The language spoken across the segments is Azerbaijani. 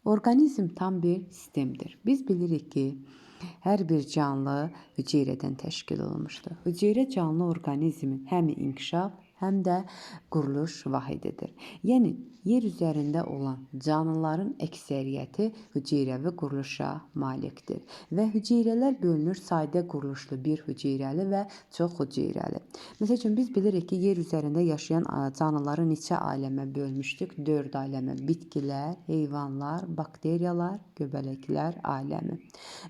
Orqanizm tam bir sistemdir. Biz bilirik ki, hər bir canlı hüceyrədən təşkil olunmuşdur. Hüceyrə canlı orqanizmin həm inkişaf, həm də quruluş vahididir. Yəni, yer üzərində olan canlıların əksəriyyəti hüceyrəvi quruluşa malikdir və hüceyrələr bölünür sadə quruluşlu bir hüceyrəli və çox hüceyrəli. Məsəl üçün, biz bilirik ki, yer üzərində yaşayan canlıları neçə aləmə bölmüşdük? 4 aləmə: bitkilər, heyvanlar, bakteriyalar, göbələklər aləmi.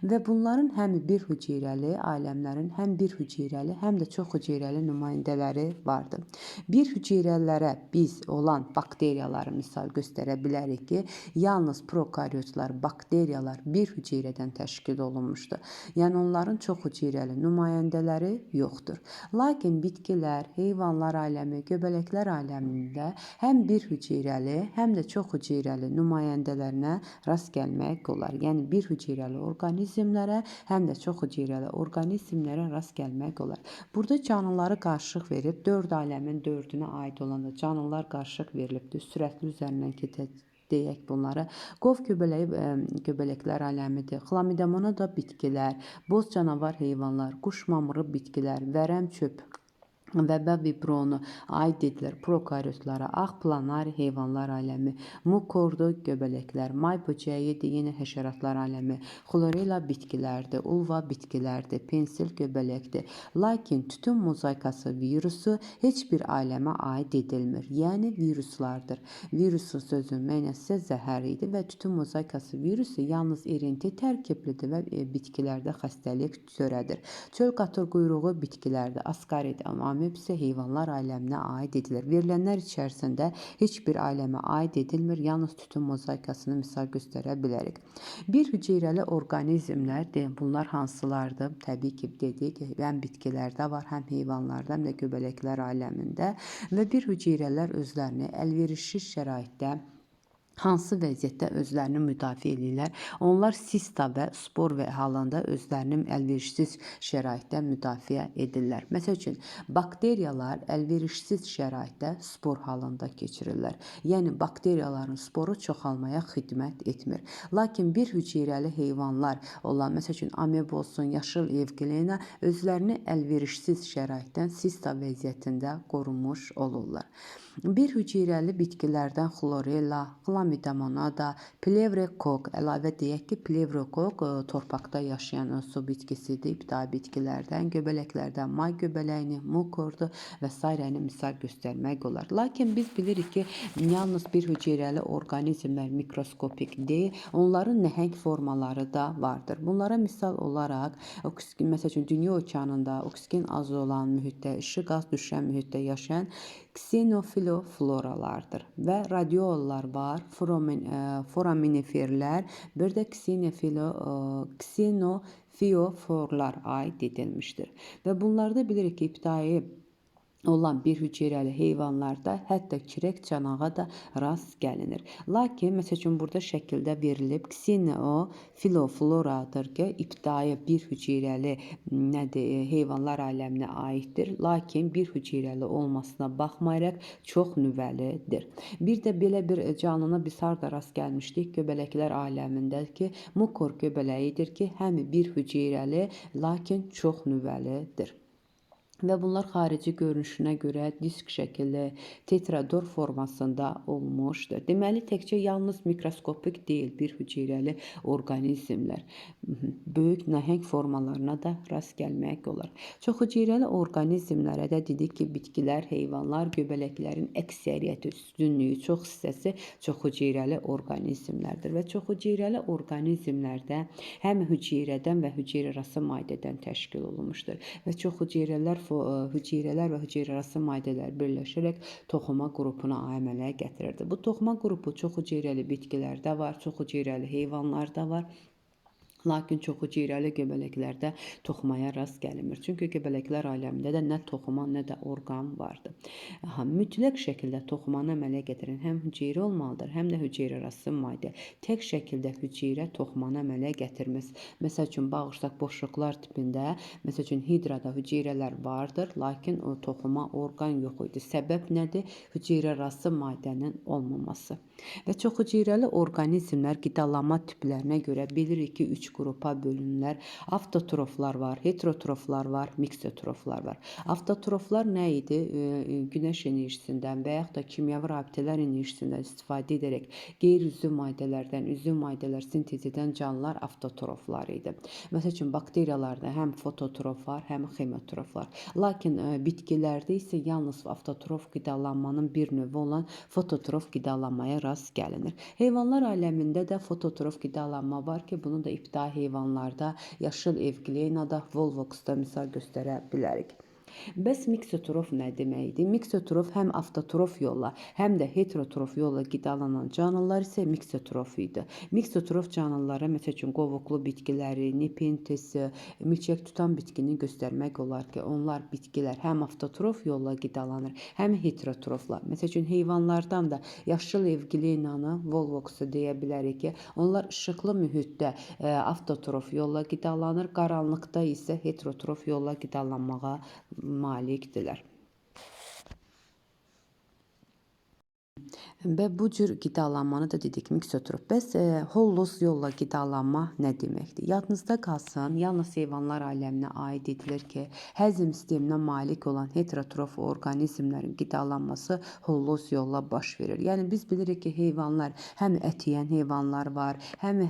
Və bunların həm bir hüceyrəli aləmlərin həm bir hüceyrəli, həm də çox hüceyrəli nümayəndələri vardır. Bir hüceyrələrə biz olan bakteriyaları misal göstərə bilərik ki, yalnız prokaryotlar, bakteriyalar bir hüceyrədən təşkil olunmuşdur. Yəni onların çox hüceyrəli nümayəndələri yoxdur. Lakin bitkilər, heyvanlar aləmi, göbələklər aləmində həm bir hüceyrəli, həm də çox hüceyrəli nümayəndələrinə rast gəlmək olar. Yəni bir hüceyrəli orqanizmlərə, həm də çox hüceyrəli orqanizmlərə rast gəlmək olar. Burada canlıları qarışıq verib, 4 aləmin 4-ünə aid olan da canlılar qarışıq verilibdir. Sürətli üzərindən keçək deyək bunları. Qov göbələyi göbələklər aləmidir. Xlamidomonada bitkilər, boz canavar heyvanlar, quş mamırı bitkilər, vərəm çöp, vəbə vibronu aid edilir prokaryotlara, ağ planari heyvanlar aləmi, mukordu göbələklər, may böcəyidir, yenə həşəratlar aləmi, xlorella bitkilərdir, ulva bitkilərdir, pensil göbələkdir. Lakin tütün mozaikası virusu heç bir aləmə aid edilmir, yəni viruslardır. Virusun sözün mənası zəhər idi və tütün mozaikası virusu yalnız irinti tərkiblidir və bitkilərdə xəstəlik törədir. Çöl qatır quyruğu bitkilərdir, askarid, amib isə heyvanlar aləminə aid edilir. Verilənlər içərisində heç bir aləmə aid edilmir, yalnız tütün mozaikasını misal göstərə bilərik. Bir hüceyrəli orqanizmlər, bunlar hansılardır? Təbii ki, dedik, həm bitkilərdə var, həm heyvanlarda, həm də göbələklər aləmində və bir hüceyrələr özlərini əlverişsiz şəraitdə hansı vəziyyətdə özlərini müdafiə eləyirlər? Onlar sista və spor və halında özlərini əlverişsiz şəraitdə müdafiə edirlər. Məsəl üçün, bakteriyalar əlverişsiz şəraitdə spor halında keçirirlər. Yəni, bakteriyaların sporu çoxalmaya xidmət etmir. Lakin bir hüceyrəli heyvanlar olan, məsəl üçün, ameb olsun, yaşıl evglena özlərini əlverişsiz şəraitdən sista vəziyyətində qorunmuş olurlar. Bir hüceyrəli bitkilərdən xlorella, xlamidomonada, plevrekok, əlavə deyək ki, plevrekok torpaqda yaşayan su bitkisidir, ibtidai bitkilərdən, göbələklərdən may göbələyini, mukordu və sairəni misal göstərmək olar. Lakin biz bilirik ki, yalnız bir hüceyrəli orqanizmlər mikroskopik deyil, onların nəhəng formaları da vardır. Bunlara misal olaraq, məsəl üçün, dünya okeanında oksigen az olan mühitdə, işıq az düşən mühitdə yaşayan ksenofilofloralardır və radiollar var, foraminiferlər, bir də ksenofioforlar aid edilmişdir. Və bunlarda bilirik ki, ibtidai olan bir hüceyrəli heyvanlarda hətta kirək çanağa da rast gəlinir. Lakin, məsəl üçün, burada şəkildə verilib ksenofilofloradır ki, ibtidai bir hüceyrəli nədir, heyvanlar aləminə aiddir. Lakin bir hüceyrəli olmasına baxmayaraq çox nüvəlidir. Bir də belə bir canlına biz harda rast gəlmişdik? Göbələklər aləmində ki, mukor göbələyidir ki, həm bir hüceyrəli, lakin çox nüvəlidir. Və bunlar xarici görünüşünə görə disk şəkilli, tetrador formasında olmuşdur. Deməli, təkcə yalnız mikroskopik deyil, bir hüceyrəli orqanizmlər. Böyük nəhəng formalarına da rast gəlmək olar. Çox hüceyrəli orqanizmlərə də dedik ki, bitkilər, heyvanlar, göbələklərin əksəriyyəti, üstünlüyü, çox hissəsi çox hüceyrəli orqanizmlərdir. Və çox hüceyrəli orqanizmlərdə həm hüceyrədən və hüceyrəarası maddədən təşkil olunmuşdur. Və çox hüceyrələr hüceyrələr və hüceyrəarası maddələr birləşərək toxuma qrupunu əmələ gətirirdi. Bu toxuma qrupu çox hüceyrəli bitkilərdə var, çox hüceyrəli heyvanlarda var. Lakin çoxhüceyrəli göbələklərdə toxumaya rast gəlinmir. Çünki göbələklər aləmində də nə toxuma, nə də orqan vardır. Aha, mütləq şəkildə toxumanı əmələ gətirən həm hüceyrə olmalıdır, həm də hüceyrəarası maddə. Tək şəkildə hüceyrə toxumanı əmələ gətirməz. Məsəl üçün, bağırsaq boşluqlar tipində, məsəl üçün, hidrada hüceyrələr vardır, lakin o toxuma orqan yox idi. Səbəb nədir? Hüceyrəarası maddənin olmaması. Və çoxhüceyrəli orqanizmlər qidalanma tiplərinə görə bilirik ki, 3 qrupa bölünürlər. Avtotroflar var, heterotroflar var, miksotroflar var. Avtotroflar nə idi? Günəş enerjisindən və yaxud da kimyəvi rabitələr enerjisindən istifadə edərək qeyri-üzvü maddələrdən üzvü maddələr sintez edən canlılar avtotroflar idi. Məsəl üçün, bakteriyalarda həm fototrof var, həm xemotrof var. Lakin bitkilərdə isə yalnız avtotrof qidalanmanın bir növü olan fototrof qidalanmaya rast gəlinir. Heyvanlar aləmində də fototrof qidalanma var ki, bunu da ibtidai heyvanlarda, yaşıl evglenada, volvoxda misal göstərə bilərik. Bəs miksotrof nə deməkdir? Miksotrof həm avtotrof yolla, həm də heterotrof yolla qidalanan canlılar isə miksotrof idi. Miksotrof canlılara, məsəl üçün, qovuqlu bitkiləri, nepentesi, milçək tutan bitkini göstərmək olar ki, onlar bitkilər həm avtotrof yolla qidalanır, həm heterotrofla. Məsəl üçün, heyvanlardan da yaşıl evglenanı, volvoxu deyə bilərik ki, onlar işıqlı mühitdə avtotrof yolla qidalanır, qaranlıqda isə heterotrof yolla qidalanmağa malikdirlər. Və bu cür qidalanmanı da dedik miksotrof. Bəs holloz yolla qidalanma nə deməkdir? Yadınızda qalsın, yalnız heyvanlar aləminə aid edilir ki, həzm sisteminə malik olan heterotrof orqanizmlərin qidalanması holloz yolla baş verir. Yəni biz bilirik ki, heyvanlar həm ət yeyən heyvanlar var, həm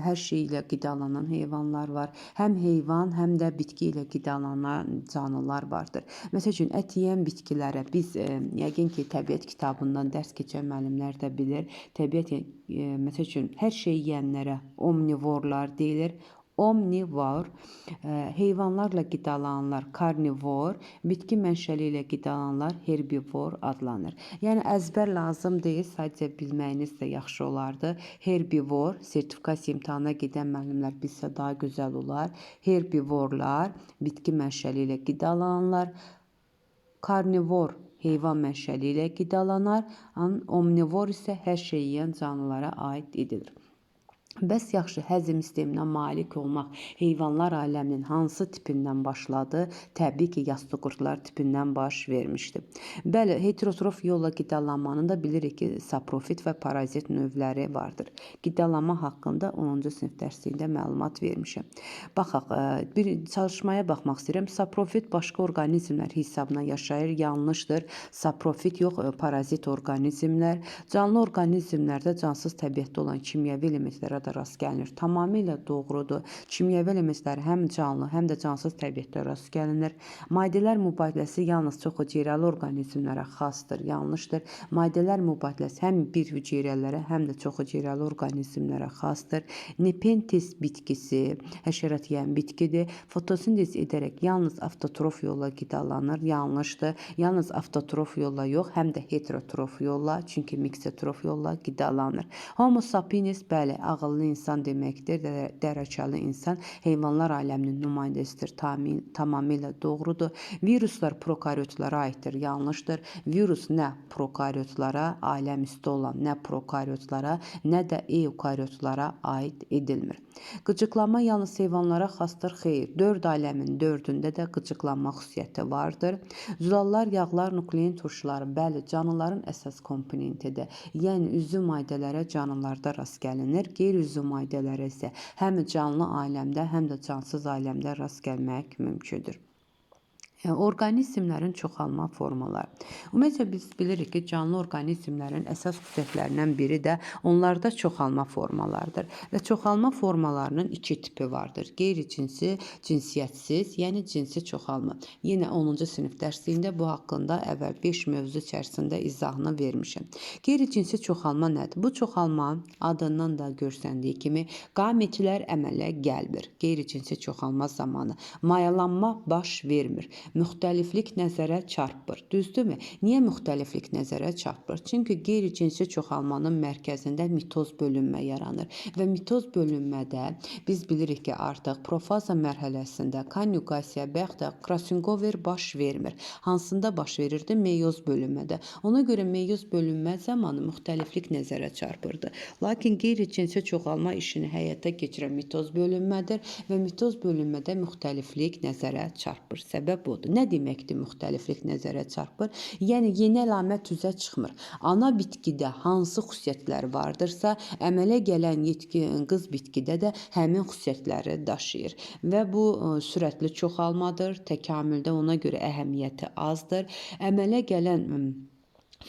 hər şey ilə qidalanan heyvanlar var, həm heyvan, həm də bitki ilə qidalanan canlılar vardır. Məsəl üçün, ət yeyən bitkilərə biz yəqin ki, təbiət kitabından dərs keçən müəllimlər də bilir. Təbiət, məsəl üçün, hər şey yeyənlərə omnivorlar deyilir. Omnivor, heyvanlarla qidalananlar karnivor, bitki mənşəli ilə qidalananlar herbivor adlanır. Yəni əzbər lazım deyil, sadəcə bilməyiniz də yaxşı olardı. Herbivor, sertifikasiya imtahanına gedən müəllimlər bilsə daha gözəl olar. Herbivorlar, bitki mənşəli ilə qidalananlar, karnivor, heyvan mənşəli ilə qidalanar, omnivor isə hər şey yeyən canlılara aid edilir. Bəs yaxşı, həzm sisteminə malik olmaq heyvanlar aləminin hansı tipindən başladı? Təbii ki, yastıqurtlar tipindən baş vermişdi. Bəli, heterotrof yolla qidalanmanın da bilirik ki, saprofit və parazit növləri vardır. Qidalanma haqqında 10-cu sinif dərsliyində məlumat vermişəm. Baxaq, bir çalışmaya baxmaq istəyirəm. Saprofit başqa orqanizmlər hesabına yaşayır, yanlışdır. Saprofit yox, parazit orqanizmlər. Canlı orqanizmlərdə cansız təbiətdə olan kimyəvi elementlərə də rast gəlinir. Tamamilə doğrudur. Kimyəvi elementlər həm canlı, həm də cansız təbiətdə rast gəlinir. Maddələr mübadiləsi yalnız çox hüceyrəli orqanizmlərə xasdır, yanlışdır. Maddələr mübadiləsi həm bir hüceyrələrə, həm də çox hüceyrəli orqanizmlərə xasdır. Nepenthes bitkisi həşərat yeyən bitkidir. Fotosintez edərək yalnız avtotrof yolla qidalanır, yanlışdır. Yalnız avtotrof yolla yox, həm də heterotrof yolla, çünki miksotrof yolla qidalanır. Homo sapiens, bəli, ağıllı insan deməkdir. Dərəcəli insan heyvanlar aləminin nümayəndəsidir. Tamamilə doğrudur. Viruslar prokaryotlara aiddir. Yanlışdır. Virus nə prokaryotlara, aləm üstü olan nə prokaryotlara, nə də eukaryotlara aid edilmir. Qıcıqlanma yalnız heyvanlara xasdır. Xeyr, 4 aləmin 4-ündə də qıcıqlanma xüsusiyyəti vardır. Zülallar, yağlar, nuklein turşuları, bəli, canlıların əsas komponentidir. Yəni üzvü maddələrə canlılarda rast gəlinir. Qeyri-üzvü maddələrə isə həm canlı aləmdə, həm də cansız aləmdə rast gəlmək mümkündür. Orqanizmlərin çoxalma formaları. Ümumiyyətcə biz bilirik ki, canlı orqanizmlərin əsas xüsusiyyətlərindən biri də onlarda çoxalma formalarıdır. Və çoxalma formalarının iki tipi vardır. Qeyri-cinsi, cinsiyyətsiz, yəni cinsi çoxalma. Yenə 10-cu sinif dərsliyində bu haqqında əvvəl 5 mövzu içərisində izahını vermişəm. Qeyri-cinsi çoxalma nədir? Bu çoxalma adından da görsəndiyi kimi qametlər əmələ gəlmir. Qeyri-cinsi çoxalma zamanı mayalanma baş vermir. Müxtəliflik nəzərə çarpır. Düzdürmü? Niyə müxtəliflik nəzərə çarpır? Çünki qeyri-cinsi çoxalmanın mərkəzində mitoz bölünmə yaranır və mitoz bölünmədə biz bilirik ki, artıq profaza mərhələsində konyugasiya və yaxud da crossingover baş vermir. Hansında baş verirdi? Meyoz bölünmədə. Ona görə meyoz bölünmə zamanı müxtəliflik nəzərə çarpırdı. Lakin qeyri-cinsi çoxalma işini həyata keçirən mitoz bölünmədir və mitoz bölünmədə müxtəliflik nəzərə çarpır. Səbəb budur. Nə deməkdir müxtəliflik nəzərə çarpır? Yəni yeni əlamət üzə çıxmır. Ana bitkidə hansı xüsusiyyətlər vardırsa, əmələ gələn yetkin qız bitkidə də həmin xüsusiyyətləri daşıyır. Və bu sürətli çoxalmadır, təkamüldə ona görə əhəmiyyəti azdır. Əmələ gələn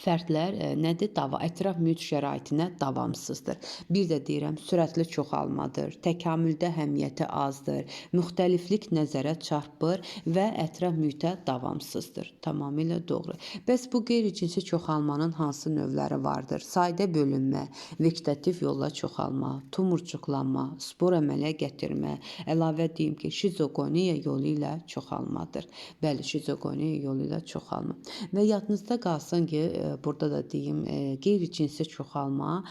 fərdlər nədir? Ətraf mühit şəraitinə davamsızdır. Bir də deyirəm, sürətli çoxalmadır, təkamüldə əhəmiyyəti azdır, müxtəliflik nəzərə çarpır və ətraf mühitə davamsızdır. Tamamilə doğru. Bəs bu qeyri-cinsi çoxalmanın hansı növləri vardır? Sadə bölünmə, vegetativ yolla çoxalma, tumurcuqlanma, spor əmələ gətirmə, əlavə deyim ki, şizogoniya yolu ilə çoxalmadır. Bəli, şizogoniya yolu ilə çoxalma. Və yadınızda qalsın ki, burada da deyim, qeyri-cinsi çoxalma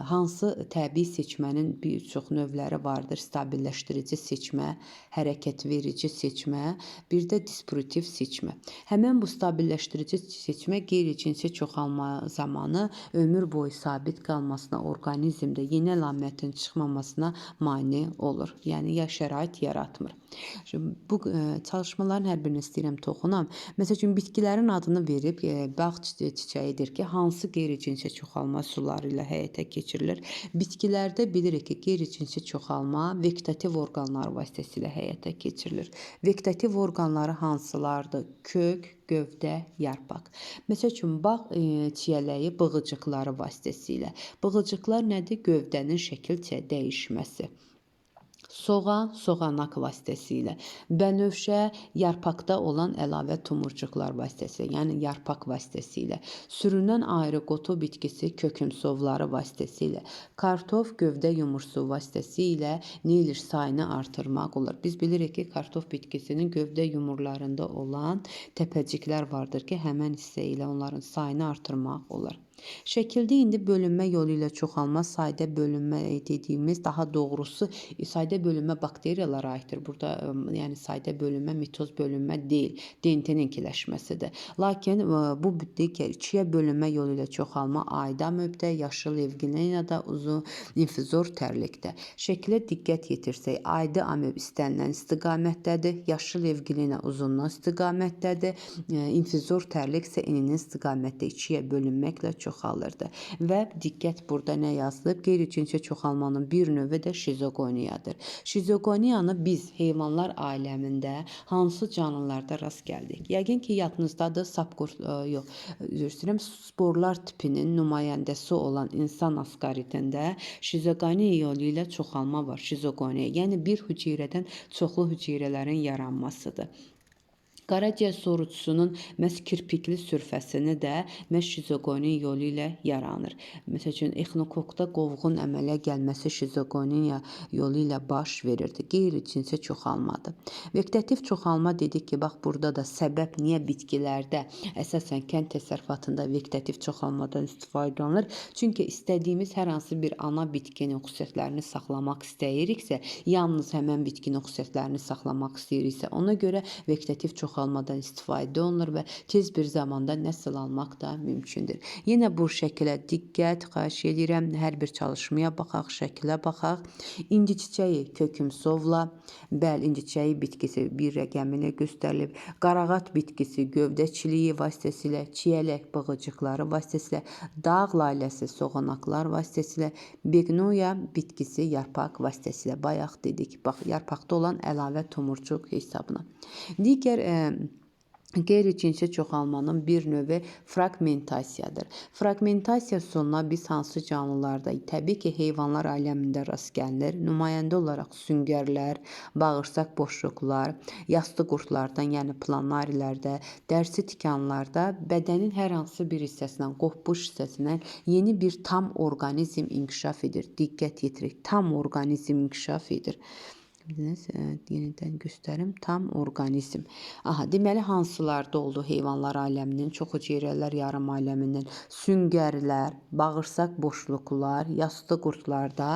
hansı təbii seçmənin bir çox növləri vardır. Stabilləşdirici seçmə, hərəkət verici seçmə, bir də disprutiv seçmə. Həmən bu stabilləşdirici seçmə qeyri-cinsi çoxalma zamanı ömür boyu sabit qalmasına, orqanizmdə yeni əlamətin çıxmamasına mane olur. Yəni ya şərait yaratmır. Şimdi bu çalışmaların hər birini istəyirəm toxunam. Məsəl üçün bitkilərin adını verib bağ çiçəyidir ki, hansı qeyri-cinsi çoxalma üsulları ilə həyata keçirilir. Bitkilərdə bilirik ki, qeyri-cinsi çoxalma vegetativ orqanlar vasitəsilə həyata keçirilir. Vegetativ orqanları hansılardır? Kök, gövdə, yarpaq. Məsəl üçün, bağ çiyələyi bığıcıqları vasitəsilə. Bığıcıqlar nədir? Gövdənin şəkil dəyişməsi. Soğan, soğanak vasitəsilə. Bənövşə, yarpaqda olan əlavə tumurcuqlar vasitəsilə, yəni yarpaq vasitəsilə. Sürünən ayrı qotu bitkisi kökümsovları vasitəsilə. Kartof gövdə yumursu vasitəsilə nə eləyir? Sayını artırmaq olur. Biz bilirik ki, kartof bitkisinin gövdə yumurlarında olan təpəciklər vardır ki, həmən hissə ilə onların sayını artırmaq olar. Şəkildə indi bölünmə yolu ilə çoxalma, sayda bölünmə dediyimiz, daha doğrusu sayda bölünmə bakteriyalara aiddir. Burada yəni sayda bölünmə mitoz bölünmə deyil, DNT-nin inkiləşməsidir. Lakin bu digər ikiyə bölünmə yolu ilə çoxalma ayda möbdə, yaşıl evginenada, uzun infuzor tərlikdə. Şəkilə diqqət yetirsək, ayda amöb istənilən istiqamətdədir, yaşıl evginena uzunluq istiqamətdədir, infuzor tərlik isə eninin istiqamətdə ikiyə bölünməklə çoxalırdı. Və diqqət, burada nə yazılıb? Qeyri-cinsi çoxalmanın bir növü də şizogoniyadır. Şizogoniyanı biz heyvanlar aləmində hansı canlılarda rast gəldik? Yəqin ki, yadınızdadır, sporlar tipinin nümayəndəsi olan insan askaritində şizogoniya yolu ilə çoxalma var. Şizogoniya, yəni bir hüceyrədən çoxlu hüceyrələrin yaranmasıdır. Qaraciyər sorucusunun məhz kirpikli sürfəsini də məhz şizogoniya yolu ilə yaranır. Məsəl üçün, exnokokda qovğun əmələ gəlməsi şizogoniya yolu ilə baş verirdi. Qeyri-cinsi çoxalmadır. Vegetativ çoxalma dedik ki, bax burada da səbəb niyə bitkilərdə əsasən kənd təsərrüfatında vegetativ çoxalmadan istifadə olunur? Çünki istədiyimiz hər hansı bir ana bitkinin xüsusiyyətlərini saxlamaq istəyiriksə, yalnız həmən bitkinin xüsusiyyətlərini saxlamaq istəyiriksə, ona görə vegetativ çoxalmadan istifadə olunur və tez bir zamanda nəsil almaq da mümkündür. Yenə bu şəkilə diqqət, xahiş edirəm, hər bir çalışmaya baxaq, şəkilə baxaq. İnci çiçəyi kökümsovla, bəli, inci çiçəyi bitkisi bir rəqəmi ilə göstərilib. Qarağat bitkisi gövdə çiliyi vasitəsilə, çiyələk bığıcıqları vasitəsilə, dağ laləsi soğanaqlar vasitəsilə, begnoya bitkisi yarpaq vasitəsilə. Bayaq dedik, bax, yarpaqda olan əlavə tumurcuq hesabına. Digər qeyri-cinsi çoxalmanın bir növü fraqmentasiyadır. Fraqmentasiya üsuluna biz hansı canlılarda, təbii ki, heyvanlar aləmində rast gəlinir. Nümayəndə olaraq süngərlər, bağırsaq boşluqlar, yastı qurdlardan, yəni planarilərdə, dərsi tikanlarda bədənin hər hansı bir hissəsindən, qopmuş hissəsindən yeni bir tam orqanizm inkişaf edir. Diqqət yetirik, tam orqanizm inkişaf edir. Bildiniz, yenidən göstərim. Tam orqanizm. Aha, deməli hansılarda oldu heyvanlar aləminin, çox hüceyrələr yarım aləmindən? Süngərlər, bağırsaq boşluqlar, yastı qurdlarda,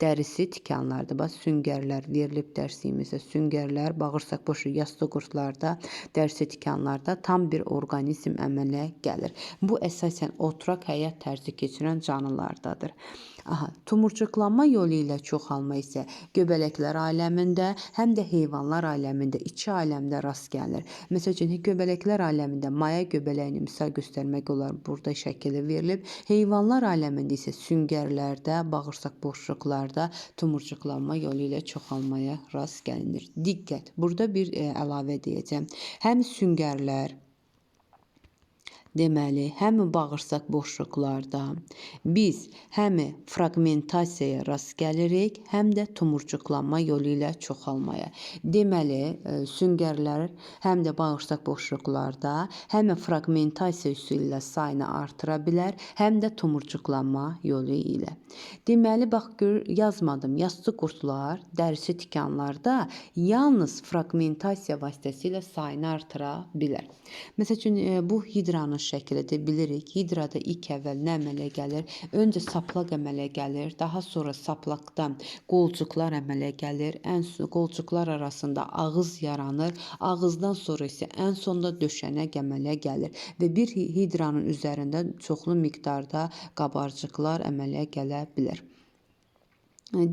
dərisi tikanlarda. Bax, süngərlər verilib dərsimizdə. Süngərlər, bağırsaq boşluq, yastı qurdlarda, dərisi tikanlarda tam bir orqanizm əmələ gəlir. Bu əsasən oturaq həyat tərzi keçirən canlılardadır. Aha, tumurcuqlanma yolu ilə çoxalma isə göbələklər aləmində, həm də heyvanlar aləmində, iki aləmdə rast gəlir. Məsəl üçün, göbələklər aləmində maya göbələyini misal göstərmək olar, burada şəkili verilib. Heyvanlar aləmində isə süngərlərdə, bağırsaq boşluqlarda tumurcuqlanma yolu ilə çoxalmaya rast gəlinir. Diqqət, burada bir əlavə deyəcəm. Həm süngərlər, deməli, həm bağırsaq boşluqlarda biz həm fraqmentasiyaya rast gəlirik, həm də tumurcuqlanma yolu ilə çoxalmaya. Deməli, süngərlər həm də bağırsaq boşluqlarda həm fraqmentasiya üsulu ilə sayını artıra bilər, həm də tumurcuqlanma yolu ilə. Deməli, bax, gör, yazmadım. Yastı qurdlar dərisi tikanlarda yalnız fraqmentasiya vasitəsilə sayını artıra bilər. Məsəl üçün, bu hidranın şəkilidir. Bilirik, hidrada ilk əvvəl nə əmələ gəlir? Öncə saplaq əmələ gəlir, daha sonra saplaqdan qolcuqlar əmələ gəlir. Ən son qolcuqlar arasında ağız yaranır. Ağızdan sonra isə ən sonda döşənək əmələ gəlir və bir hidranın üzərində çoxlu miqdarda qabarcıqlar əmələ gələ bilər.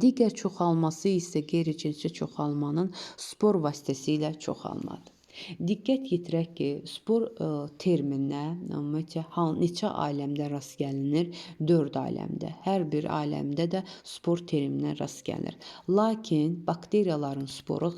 Digər çoxalması isə qeyri-cinsi çoxalmanın spor vasitəsilə çoxalmadır. Diqqət yetirək ki, spor termininə ümumiyyətcə neçə aləmdə rast gəlinir? 4 aləmdə. Hər bir aləmdə də spor termininə rast gəlinir. Lakin bakteriyaların sporu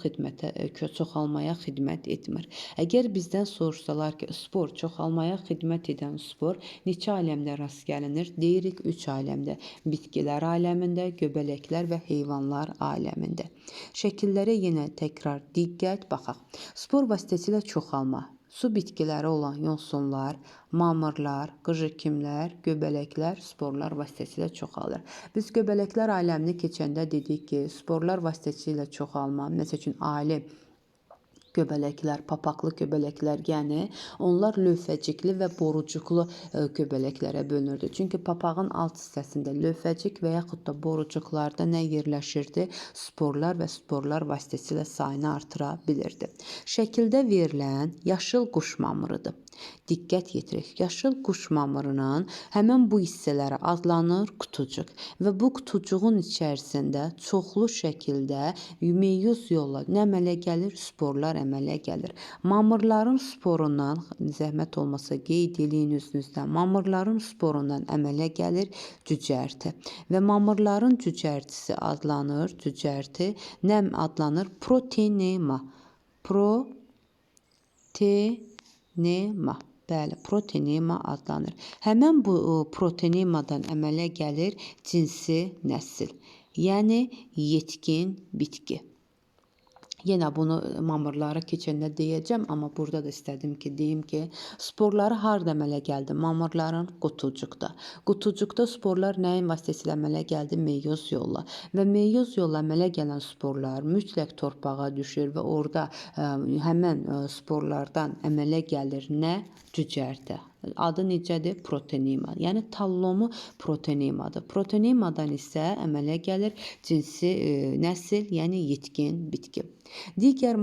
çoxalmaya xidmət etmir. Əgər bizdən soruşsalar ki, spor çoxalmaya xidmət edən spor neçə aləmdə rast gəlinir? Deyirik 3 aləmdə. Bitkilər aləmində, göbələklər və heyvanlar aləmində. Şəkillərə yenə təkrar diqqət baxaq. Spor vasitəsilə çoxalma. Su bitkiləri olan yosunlar, mamırlar, qıcıkimlər, göbələklər sporlar vasitəsilə çoxalır. Biz göbələklər aləmini keçəndə dedik ki, sporlar vasitəsilə çoxalma, məsəl üçün ali göbələklər, papaqlı göbələklər, yəni onlar lövhəcikli və borucuqlu göbələklərə bölünürdü. Çünki papağın alt hissəsində lövhəcik və yaxud da borucuqlarda nə yerləşirdi? Sporlar və sporlar vasitəsilə sayını artıra bilirdi. Şəkildə verilən yaşıl quş mamırıdır. Diqqət yetirək. Yaşıl quş mamırının həmən bu hissələri adlanır qutucuq və bu qutucuğun içərisində çoxlu şəkildə meyoz yolla nə əmələ gəlir? Sporlar əmələ gəlir. Mamırların sporundan, zəhmət olmasa qeyd eləyin özünüzdən, mamırların sporundan əmələ gəlir cücərti və mamırların cücərtisi adlanır, cücərti nə adlanır? Proteinema. Proteinema. Bəli, proteinema adlanır. Həmən bu proteinemadan əmələ gəlir cinsi nəsil, yəni yetkin bitki. Yenə bunu mamırları keçəndə deyəcəm, amma burada da istədim ki, deyim ki, sporları harda əmələ gəldi? Mamırların qutucuqda. Qutucuqda sporlar nəyin vasitəsilə əmələ gəldi? Meyoz yolla. Və meyoz yolla əmələ gələn sporlar mütləq torpağa düşür və orada həmən sporlardan əmələ gəlir nə? Cücərti. Adı necədir? Proteinema. Yəni tallomu proteinemadır. Proteinemadan isə əmələ gəlir cinsi nəsil, yəni yetkin bitki. Digər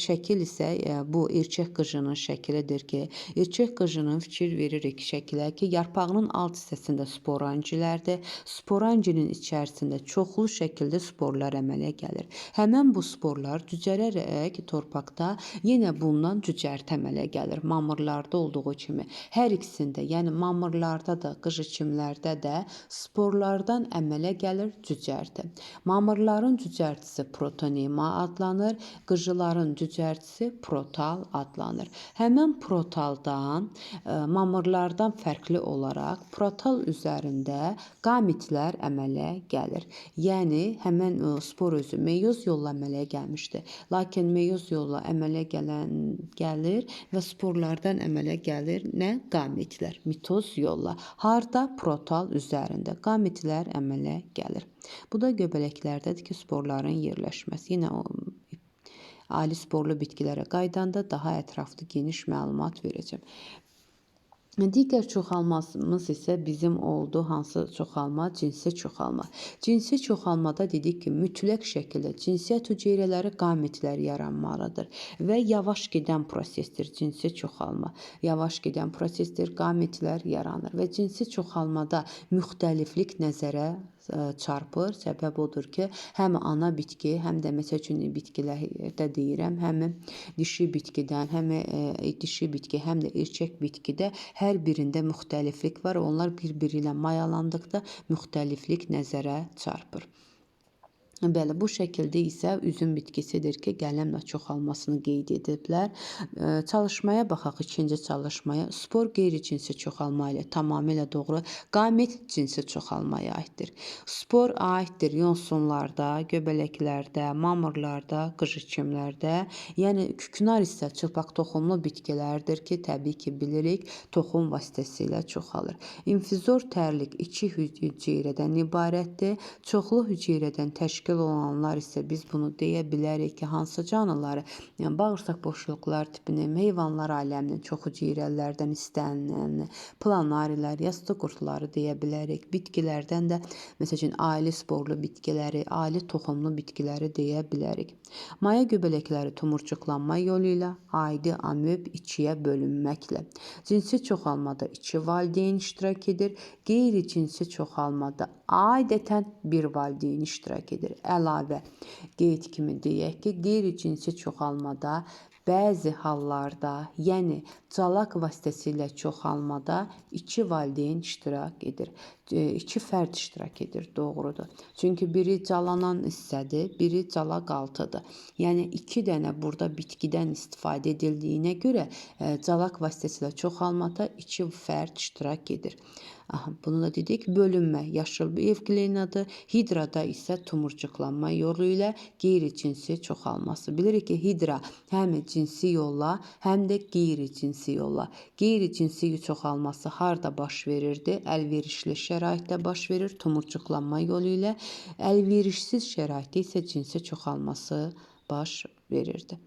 şəkil isə bu erkək qıcının şəkilidir ki, erkək qıcının fikir veririk şəkilə ki, yarpağının alt hissəsində sporangilərdir. Sporanginin içərisində çoxlu şəkildə sporlar əmələ gəlir. Həmən bu sporlar cücərərək torpaqda yenə bundan cücərti əmələ gəlir. Mamırlarda olduğu kimi. Hər ikisində, yəni mamırlarda da, qıcıkimlərdə də sporlardan əmələ gəlir cücərti. Mamırların cücərtisi protonema adlanır, qıcıların cücərtisi protal adlanır. Həmən protaldan, mamırlardan fərqli olaraq protal üzərində qamitlər əmələ gəlir. Yəni, həmən spor özü meyoz yolla əmələ gəlmişdi. Lakin meyoz yolla əmələ gəlir və sporlardan əmələ gəlir nə? qametlər mitoz yolla. Harda? Protal üzərində qametlər əmələ gəlir. Bu da göbələklərdədir ki, sporların yerləşməsi. Yenə o ali sporlu bitkilərə qayıdanda daha ətraflı geniş məlumat verəcəm. Digər çoxalmamız isə bizim oldu hansı çoxalma? Cinsi çoxalma. Cinsi çoxalmada dedik ki, mütləq şəkildə cinsiyyət hüceyrələri qametlər yaranmalıdır və yavaş gedən prosesdir cinsi çoxalma. Yavaş gedən prosesdir, qametlər yaranır və cinsi çoxalmada müxtəliflik nəzərə çarpır. Səbəb odur ki, həm ana bitki, həm də məsəl üçün bitkilərdə deyirəm, həm dişi bitkidən, həm dişi bitki, həm də erkək bitkidə hər birində müxtəliflik var. Onlar bir-biri ilə mayalandıqda müxtəliflik nəzərə çarpır. Bəli, bu şəkildə isə üzüm bitkisidir ki, qələmlə çoxalmasını qeyd ediblər. Çalışmaya baxaq, ikinci çalışmaya. Spor qeyri-cinsi çoxalma ilə tamamilə doğru. Qamet cinsi çoxalmaya aiddir. Spor aiddir yosunlarda, göbələklərdə, mamırlarda, qıcıkimlərdə. Yəni küknar isə çılpaq toxumlu bitkilərdir ki, təbii ki, bilirik, toxum vasitəsilə çoxalır. İnfüzor tərlik iki hüceyrədən ibarətdir. Çoxlu hüceyrədən təşkil olanlar isə biz bunu deyə bilərik ki, hansı canlıları, yəni bağırsaq boşluqlar tipinin, heyvanlar aləminin çox hüceyrələrdən istənilən planarilər, yastı qurdları deyə bilərik. Bitkilərdən də məsəl üçün ali sporlu bitkiləri, ali toxumlu bitkiləri deyə bilərik. Maya göbələkləri tumurcuqlanma yolu ilə aidi amöb ikiyə bölünməklə. Cinsi çoxalmada iki valideyn iştirak edir. Qeyri-cinsi çoxalmada adətən bir valideyn iştirak edir. Əlavə qeyd kimi deyək ki, qeyri-cinsi çoxalmada bəzi hallarda, yəni calaq vasitəsilə çoxalmada iki valideyn iştirak edir. İki fərd iştirak edir, doğrudur. Çünki biri calanan hissədir, biri calaq altıdır. Yəni iki dənə burada bitkidən istifadə edildiyinə görə calaq vasitəsilə çoxalmada iki fərd iştirak edir. Aha, bunu da dedik. Bölünmə yaşıl bir evglenadır. Hidrada isə tumurcuqlanma yolu ilə qeyri-cinsi çoxalması. Bilirik ki, hidra həm cinsi yolla, həm də qeyri-cinsi yolla. Qeyri-cinsi çoxalması harda baş verirdi? Əlverişli şəraitdə baş verir, tumurcuqlanma yolu ilə. Əlverişsiz şəraitdə isə cinsi çoxalması baş verirdi.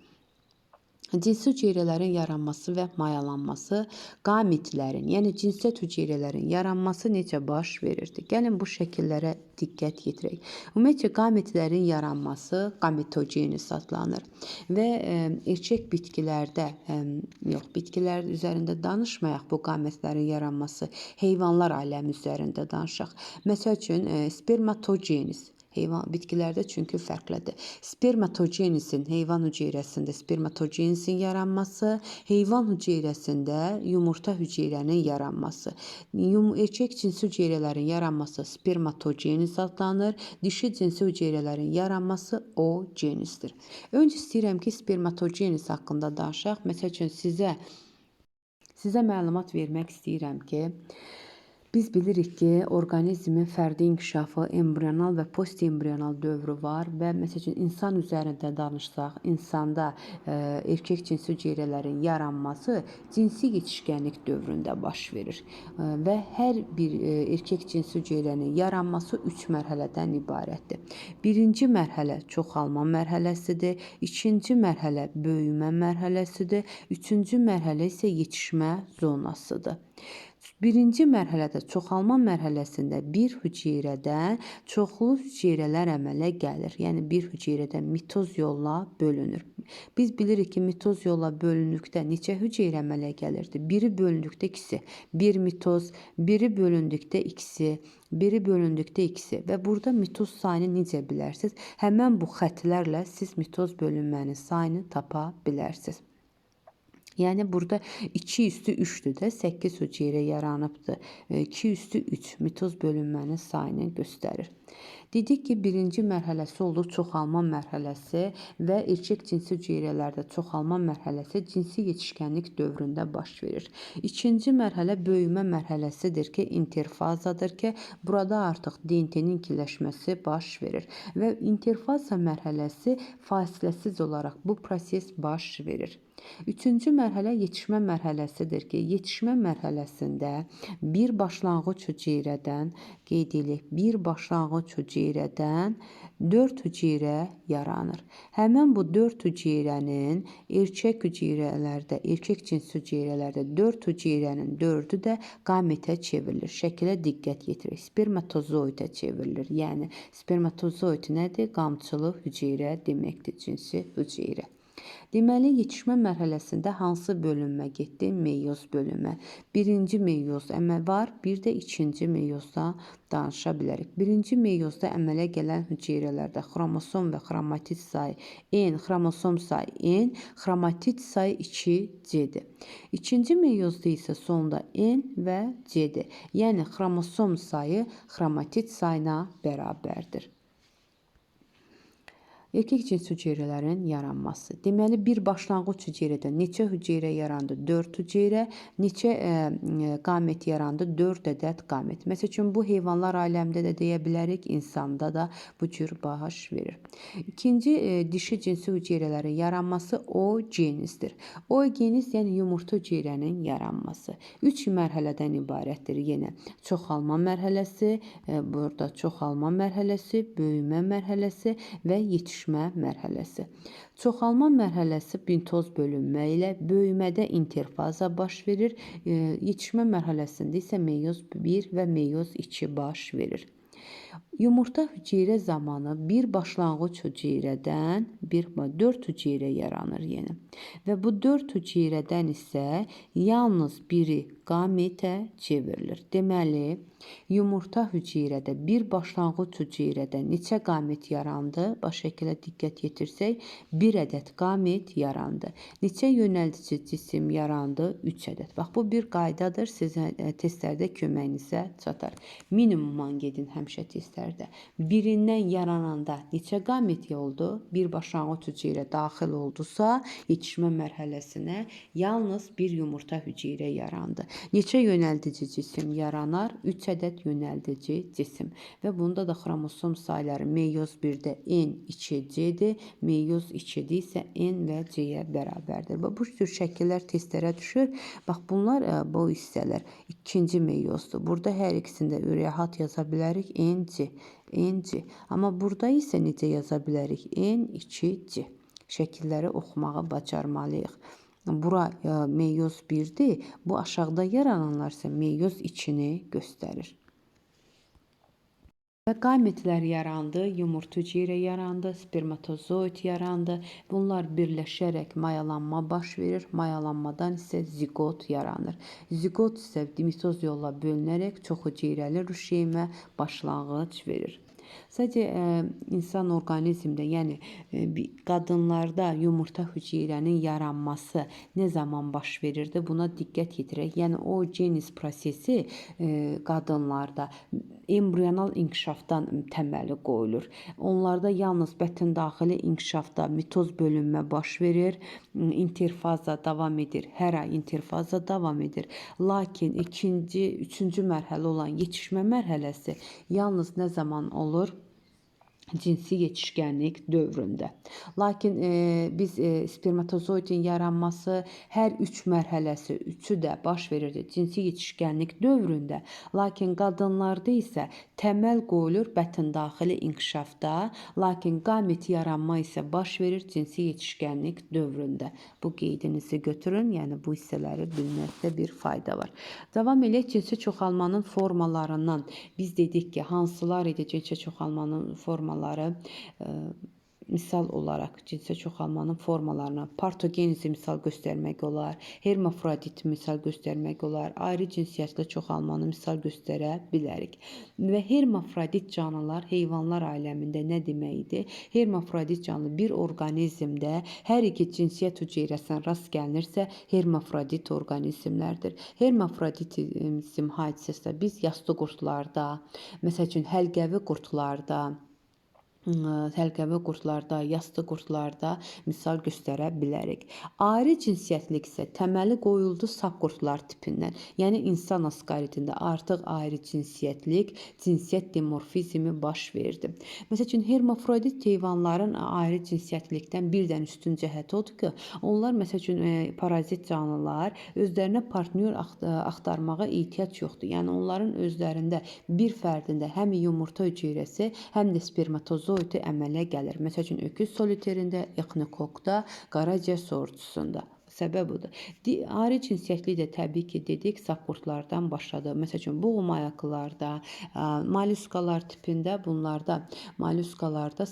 Cinsi hüceyrələrin yaranması və mayalanması, qametlərin, yəni cinsiyyət hüceyrələrin yaranması necə baş verirdi? Gəlin bu şəkillərə diqqət yetirək. Ümumiyyətcə, qametlərin yaranması qametogenes adlanır və erkək bitkilərdə, yox, bitkilər üzərində danışmayaq, bu qametlərin yaranması, heyvanlar aləmi üzərində danışaq. Məsəl üçün, spermatogenes. Heyvan bitkilərdə çünki fərqlidir. Spermatogenesin heyvan hüceyrəsində spermatogenesin yaranması, heyvan hüceyrəsində yumurta hüceyrənin yaranması. Erkək cinsi hüceyrələrin yaranması spermatogenes adlanır. Dişi cinsi hüceyrələrin yaranması ogenesdir. Öncə istəyirəm ki, spermatogenes haqqında danışaq. Məsəl üçün sizə məlumat vermək istəyirəm ki, biz bilirik ki, orqanizmin fərdi inkişafı embrional və postembrional dövrü var və məsəl üçün insan üzərində danışsaq, insanda erkək cinsi hüceyrələrin yaranması cinsi yetişkənlik dövründə baş verir və hər bir erkək cinsi hüceyrənin yaranması 3 mərhələdən ibarətdir. Birinci mərhələ çoxalma mərhələsidir, ikinci mərhələ böyümə mərhələsidir, üçüncü mərhələ isə yetişmə zonasıdır. Birinci mərhələdə, çoxalma mərhələsində bir hüceyrədən çoxlu hüceyrələr əmələ gəlir. Yəni bir hüceyrədən mitoz yolla bölünür. Biz bilirik ki, mitoz yolla bölündükdə neçə hüceyrə əmələ gəlirdi? Biri bölündükdə ikisi, bir mitoz, biri bölündükdə ikisi, biri bölündükdə ikisi və burada mitoz sayını necə bilərsiniz? Həmən bu xətlərlə siz mitoz bölünmənin sayını tapa bilərsiniz. Yəni burada 2 üstü 3-dür də, 8 hüceyrə yaranıbdır. 2 üstü 3 mitoz bölünmənin sayını göstərir. Dedik ki, birinci mərhələsi oldu çoxalma mərhələsi və erkək cinsi hüceyrələrdə çoxalma mərhələsi cinsi yetişkənlik dövründə baş verir. İkinci mərhələ böyümə mərhələsidir ki, interfazadır ki, burada artıq DNT-nin ikiləşməsi baş verir və interfaza mərhələsi fasiləsiz olaraq bu proses baş verir. Üçüncü mərhələ yetişmə mərhələsidir ki, yetişmə mərhələsində bir başlanğıc hüceyrədən qeyd edək, bir başlanğıc hüceyrədən 4 hüceyrə yaranır. Həmin bu 4 hüceyrənin erkək hüceyrələrdə, erkək cinsi hüceyrələrdə 4 hüceyrənin 4-ü də qametə çevrilir. Şəkilə diqqət yetirək. Spermatozoidə çevrilir. Yəni spermatozoid nədir? Qamçılı hüceyrə deməkdir, cinsi hüceyrə. Deməli, yetişmə mərhələsində hansı bölünmə getdi? Meyoz bölünmə. Birinci meyoz əməl var, bir də ikinci meyozdan danışa bilərik. Birinci meyozda əmələ gələn hüceyrələrdə xromosom və xromatid sayı N, xromosom sayı N, xromatid sayı 2C-dir. İkinci meyozda isə sonda N və C-dir. Yəni xromosom sayı xromatid sayına bərabərdir. Erkək cinsi hüceyrələrin yaranması. Deməli, bir başlanğıc hüceyrədə neçə hüceyrə yarandı? 4 hüceyrə. Neçə qamet yarandı? 4 ədəd qamet. Məsəl üçün, bu heyvanlar aləmində də deyə bilərik, insanda da bu cür baş verir. İkinci dişi cinsi hüceyrələrin yaranması oogenizdir. Oogenez, yəni yumurta hüceyrənin yaranması. 3 mərhələdən ibarətdir yenə. Çoxalma mərhələsi, burada çoxalma mərhələsi, böyümə mərhələsi və yetişmə mərhələsi. Çoxalma mərhələsi mitoz bölünmə ilə, böyümədə interfaza baş verir. Yetişmə mərhələsində isə meyoz 1 və meyoz 2 baş verir. Yumurta hüceyrə zamanı bir başlanğıc hüceyrədən 4 hüceyrə yaranır yenə. Və bu 4 hüceyrədən isə yalnız biri qametə çevrilir. Deməli, yumurta hüceyrədə bir başlanğıc hüceyrədə neçə qamet yarandı? Baş şəkilə diqqət yetirsək, 1 ədəd qamet yarandı. Neçə yönəldici cisim yarandı? 3 ədəd. Bax, bu bir qaydadır, sizə testlərdə köməyinizə çatar. Minimumdan gedin həmişə testlərdə. Birindən yarananda neçə qamet oldu? Bir başlanğıc hüceyrə daxil oldusa, yetişmə mərhələsinə yalnız bir yumurta hüceyrə yarandı. Neçə yönəldici cisim yaranar? 3 ədəd yönəldici cisim. Və bunda da xromosom sayları meyoz 1-də N 2C-dir, meyoz 2-də isə N və C-yə bərabərdir. Və bu cür şəkillər testlərə düşür. Bax, bunlar bu hissələr ikinci meyozdur. Burada hər ikisində rahat yaza bilərik N, C, N, C. Amma burada isə necə yaza bilərik? N, 2, C. Şəkilləri oxumağı bacarmalıyıq. Bura meyoz 1-dir. Bu aşağıda yarananlar isə meyoz 2-ni göstərir. Və qametlər yarandı, yumurta hüceyrə yarandı, spermatozoid yarandı. Bunlar birləşərək mayalanma baş verir. Mayalanmadan isə ziqot yaranır. Ziqot isə mitoz yolla bölünərək çox hüceyrəli rüşeymə başlanğıc verir. Sadəcə insan orqanizmdə, yəni qadınlarda yumurta hüceyrənin yaranması nə zaman baş verirdi? Buna diqqət yetirək. Yəni oogenez prosesi qadınlarda embrional inkişafdan təməli qoyulur. Onlarda yalnız bətin daxili inkişafda mitoz bölünmə baş verir, interfaza davam edir. Hər ay interfaza davam edir. Lakin ikinci, üçüncü mərhələ olan yetişmə mərhələsi yalnız nə zaman olur? Cinsi yetişkənlik dövründə. Lakin biz spermatozoidin yaranması hər üç mərhələsi, üçü də baş verirdi cinsi yetişkənlik dövründə. Lakin qadınlarda isə təməl qoyulur bətin daxili inkişafda, lakin qamet yaranma isə baş verir cinsi yetişkənlik dövründə. Bu qeydinizi götürün, yəni bu hissələri bilməkdə bir fayda var. Davam eləyək cinsi çoxalmanın formalarından. Biz dedik ki, hansılar idi cinsi çoxalmanın formaları? Misal olaraq cinsi çoxalmanın formalarına partogenezi misal göstərmək olar, hermafrodit misal göstərmək olar, ayrı cinsiyyətli çoxalmanı misal göstərə bilərik. Və hermafrodit canlılar heyvanlar aləmində nə deməkdir? Hermafrodit canlı bir orqanizmdə hər iki cinsiyyət hüceyrəsinə rast gəlinirsə, hermafrodit orqanizmlərdir. Hermafroditizm hadisəsi biz yastı qurdlarda, məsəl üçün həlqəvi qurdlarda, Səlqəvi qurdlarda, yastı qurdlarda misal göstərə bilərik. Ayrı cinsiyyətlik isə təməli qoyuldu sap qurdlar tipindən. Yəni insan askaridində artıq ayrı cinsiyyətlik, cinsiyyət dimorfizmi baş verdi. Məsəl üçün hermafrodit heyvanların ayrı cinsiyyətlikdən bir dənə üstün cəhəti odur ki, onlar məsəl üçün parazit canlılar özlərinə partnyor axtarmağa ehtiyac yoxdur. Yəni onların özlərində bir fərdində həm yumurta hüceyrəsi, həm də spermatozoid əmələ gəlir. Məsəl üçün öküz soliterində, exinokokda, qaraciyər sorucusunda. Səbəb budur. Ayrı cinsiyyətli də təbii ki, dedik, sap qurdlardan başladı. Məsəl üçün boğumayaqlılarda, molluskalar tipində, bunlarda molluskalarda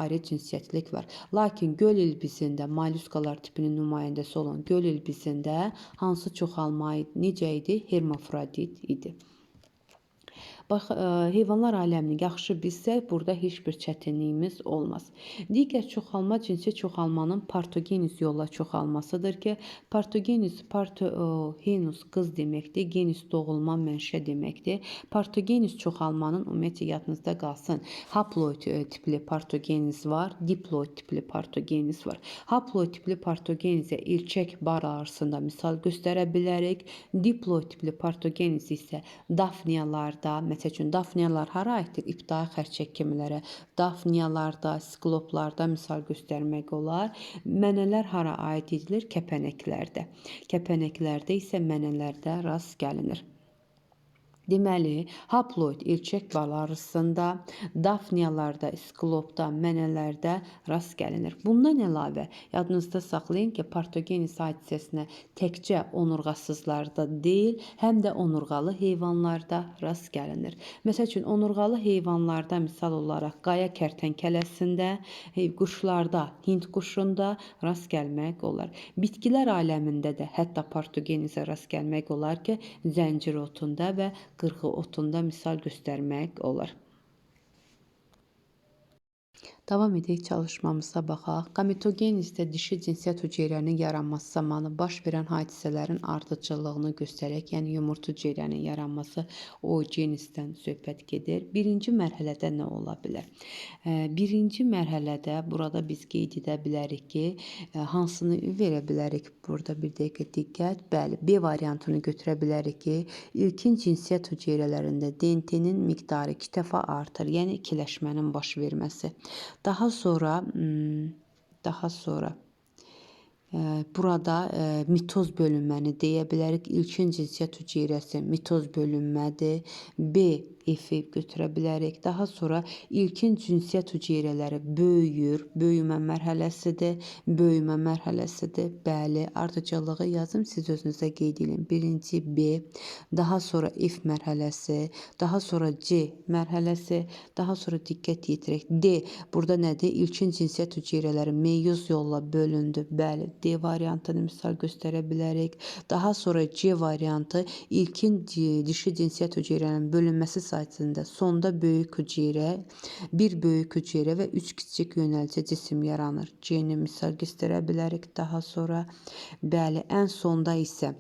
ayrı cinsiyyətlik var. Lakin göl ilbizində, molluskalar tipinin nümayəndəsi olan göl ilbizində hansı çoxalma necə idi? Hermafrodit idi. Bax, heyvanlar aləmini yaxşı bilsək, burada heç bir çətinliyimiz olmaz. Digər çoxalma cinsi çoxalmanın partogenez yolla çoxalmasıdır ki, partogenez, partogenus qız deməkdir, genis doğulma, mənşə deməkdir. Partogenez çoxalmanın ümumiyyətcə yadınızda qalsın. Haploid tipli partogenez var, diploid tipli partogenez var. Haploid tipli partogenezə ilçək bar arasında misal göstərə bilərik. Diploid tipli partogenez isə dafniyalarda, məsəl üçün dafniyalar hara aiddir? İbtidai xərçəng kimilərə. Dafniyalarda, sikloplarda misal göstərmək olar. Mənələr hara aid edilir? Kəpənəklərdə. Kəpənəklərdə isə mənələrdə rast gəlinir. Deməli, haploid ilçək balarısında, dafniyalarda, sklopda, mənələrdə rast gəlinir. Bundan əlavə, yadınızda saxlayın ki, partogenez hadisəsinə təkcə onurğasızlarda deyil, həm də onurğalı heyvanlarda rast gəlinir. Məsəl üçün, onurğalı heyvanlarda misal olaraq qaya kərtənkələsində, quşlarda, hind quşunda rast gəlmək olar. Bitkilər aləmində də hətta partogenezə rast gəlmək olar ki, zəncir otunda və qırğı otunda misal göstərmək olar. Davam edək çalışmamıza baxaq. Gametogenezdə dişi cinsiyyət hüceyrərinin yaranması zamanı baş verən hadisələrin ardıcıllığını göstərək, yəni yumurta hüceyrərinin yaranması oogenezdən söhbət gedir. Birinci mərhələdə nə ola bilər? Birinci mərhələdə burada biz qeyd edə bilərik ki, hansını verə bilərik? Burada bir dəqiqə diqqət. Bəli, B variantını götürə bilərik ki, ilkin cinsiyyət hüceyrələrində DNT-nin miqdarı 2 dəfə artır, yəni ikiləşmənin baş verməsi. Daha sonra burada mitoz bölünməni deyə bilərik. İlkin cinsiyyət hüceyrəsi mitoz bölünmədir. B, F-i götürə bilərik. Daha sonra ilkin cinsiyyət hüceyrələri böyüyür. Böyümə mərhələsidir. Böyümə mərhələsidir. Bəli, ardıcıllığı yazım, siz özünüzə qeyd edin. Birinci B, daha sonra F mərhələsi, daha sonra C mərhələsi, daha sonra diqqət yetirək. D, burada nədir? İlkin cinsiyyət hüceyrələri meyoz yolla bölündü. Bəli, D variantını misal göstərə bilərik. Daha sonra C variantı ilkin dişi cinsiyyət hüceyrələrinin bölünməsi sayəsində sonda böyük hüceyrə, bir böyük hüceyrə və 3 kiçik yönəlcə cisim yaranır. C-ni misal göstərə bilərik. Daha sonra, bəli, ən sonda isə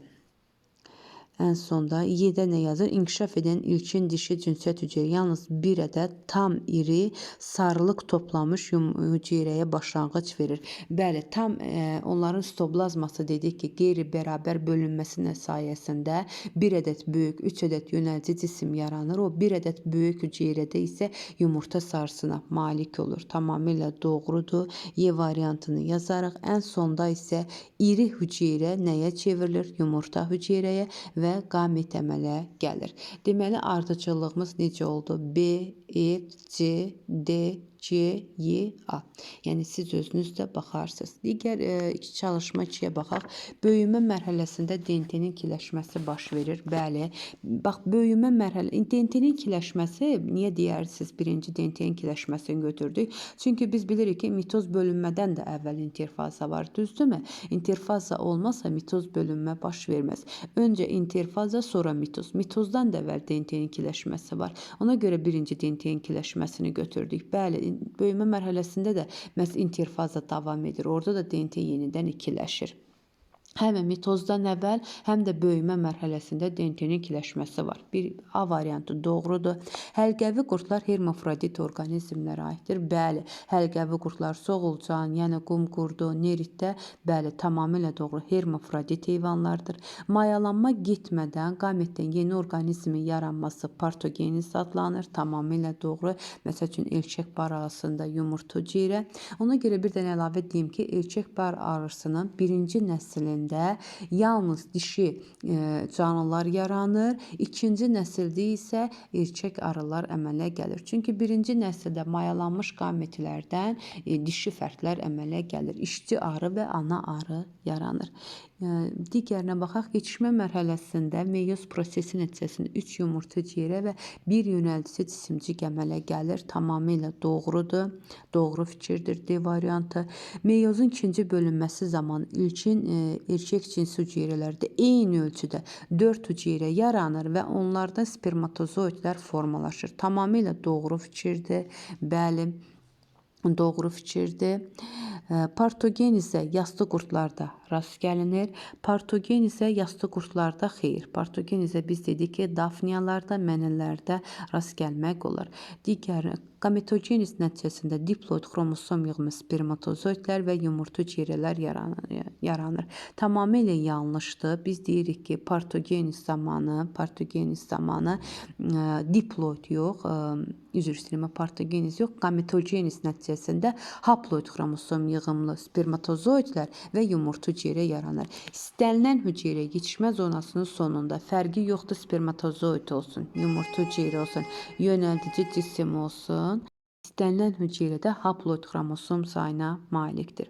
Ən sonda Y-də nə yazır? İnkişaf edən ilkin dişi cinsiyyət hüceyrə yalnız bir ədəd tam iri sarılıq toplamış hüceyrəyə başlanğıc verir. Bəli, tam onların sitoplazması dedik ki, qeyri-bərabər bölünməsi sayəsində bir ədəd böyük, 3 ədəd yönəlci cisim yaranır. O bir ədəd böyük hüceyrədə isə yumurta sarısına malik olur. Tamamilə doğrudur. Y variantını yazarıq. Ən sonda isə iri hüceyrə nəyə çevrilir? Yumurta hüceyrəyə və qamet əmələ gəlir. Deməli, ardıcıllığımız necə oldu? B, F, C, D, C, Y, A. Yəni, siz özünüz də baxarsınız. Digər iki çalışma ikiyə baxaq. Böyümə mərhələsində DNT-nin ikiləşməsi baş verir. Bəli. Bax, böyümə mərhələ, DNT-nin ikiləşməsi, niyə deyərsiniz birinci DNT-nin ikiləşməsini götürdük? Çünki biz bilirik ki, mitoz bölünmədən də əvvəl interfaza var. Düzdürmü? İnterfaza olmazsa mitoz bölünmə baş verməz. Öncə interfaza, sonra mitoz. Mitozdan da əvvəl DNT-nin ikiləşməsi var. Ona görə birinci DNT-nin ikiləşməsini götürdük. Bəli, böyümə mərhələsində də məhz interfaza davam edir. Orada da DNT yenidən ikiləşir. Həm mitozdan əvvəl, həm də böyümə mərhələsində DNT-nin ikiləşməsi var. Bir A variantı doğrudur. Həlqəvi qurdlar hermafrodit orqanizmlərə aiddir. Bəli, həlqəvi qurdlar soğulcan, yəni qum qurdu, neritdə, bəli, tamamilə doğru hermafrodit heyvanlardır. Mayalanma getmədən qametdən yeni orqanizmin yaranması partogeniz adlanır. Tamamilə doğru. Məsəl üçün erkək bar arasında yumurta hüceyrə. Ona görə bir dənə əlavə deyim ki, erkək bar arısının birinci nəslində yalnız dişi canlılar yaranır. İkinci nəsildə isə erkək arılar əmələ gəlir. Çünki birinci nəsildə mayalanmış qametlərdən dişi fərdlər əmələ gəlir. İşçi arı və ana arı yaranır. Digərinə baxaq. Yetişmə mərhələsində meyoz prosesi nəticəsində 3 yumurta hüceyrə və 1 yönəldici cisimcik əmələ gəlir. Tamamilə doğrudur. Doğru fikirdir D variantı. Meyozun ikinci bölünməsi zamanı ilkin erkək cinsi hüceyrələrdə eyni ölçüdə 4 hüceyrə yaranır və onlardan spermatozoidlər formalaşır. Tamamilə doğru fikirdir. Bəli, doğru fikirdir. Partogenizə yastı qurdlarda rast gəlinir. Partogenizə yastı qurdlarda xeyr. Partogenizə biz dedik ki, dafniyalarda, mənələrdə rast gəlmək olar. Digər qametogeniz nəticəsində diploid xromosom yığımı spermatozoidlər və yumurta hüceyrələr yaranır. Tamamilə yanlışdır. Biz deyirik ki, partogeniz zamanı diploid yox, üzr istəyirəm, partogeniz yox, qametogeniz nəticəsində haploid xromosom yığımlı spermatozoidlər və yumurta hüceyrə yaranır. İstənilən hüceyrə yetişmə zonasının sonunda fərqi yoxdur, spermatozoid olsun, yumurta hüceyrə olsun, yönəldici cisim olsun. İstənilən hüceyrədə haploid xromosom sayına malikdir.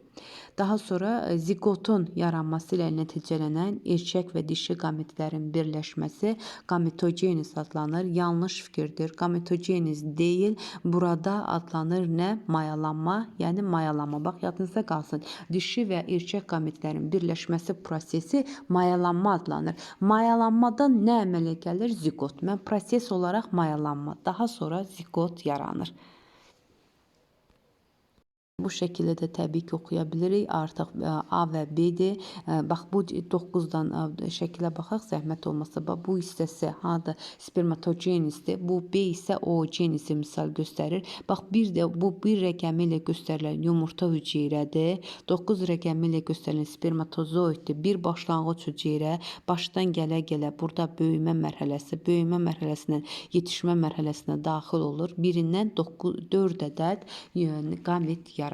Daha sonra ziqotun yaranması ilə nəticələnən erkək və dişi qametlərin birləşməsi qametogeniz adlanır. Yanlış fikirdir. Qametogeniz deyil. Burada adlanır nə? Mayalanma, yəni mayalanma. Bax, yadınızda qalsın. Dişi və erkək qametlərin birləşməsi prosesi mayalanma adlanır. Mayalanmadan nə əmələ gəlir? Ziqot. Mən proses olaraq mayalanma. Daha sonra ziqot yaranır. Bu şəkildə də təbii ki, oxuya bilirik. Artıq A və B-dir. Bax, bu 9-dan şəkilə baxaq, zəhmət olmasa. Bax, bu hissəsi harada spermatogenizdir. Bu B isə oogenizi misal göstərir. Bax, bir də bu 1 rəqəmi ilə göstərilən yumurta hüceyrədir. 9 rəqəmi ilə göstərilən spermatozoiddir. Bir başlanğıc hüceyrə başdan gələ-gələ burada böyümə mərhələsi, böyümə mərhələsindən yetişmə mərhələsinə daxil olur. Birindən 4 ədəd qamet yaranır.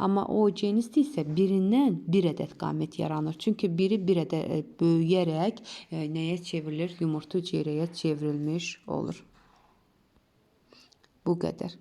Amma oogenizdə isə birindən 1 ədəd qamet yaranır. Çünki biri bir ədəd böyüyərək nəyə çevrilir? Yumurta hüceyrəyə çevrilmiş olur. Bu qədər.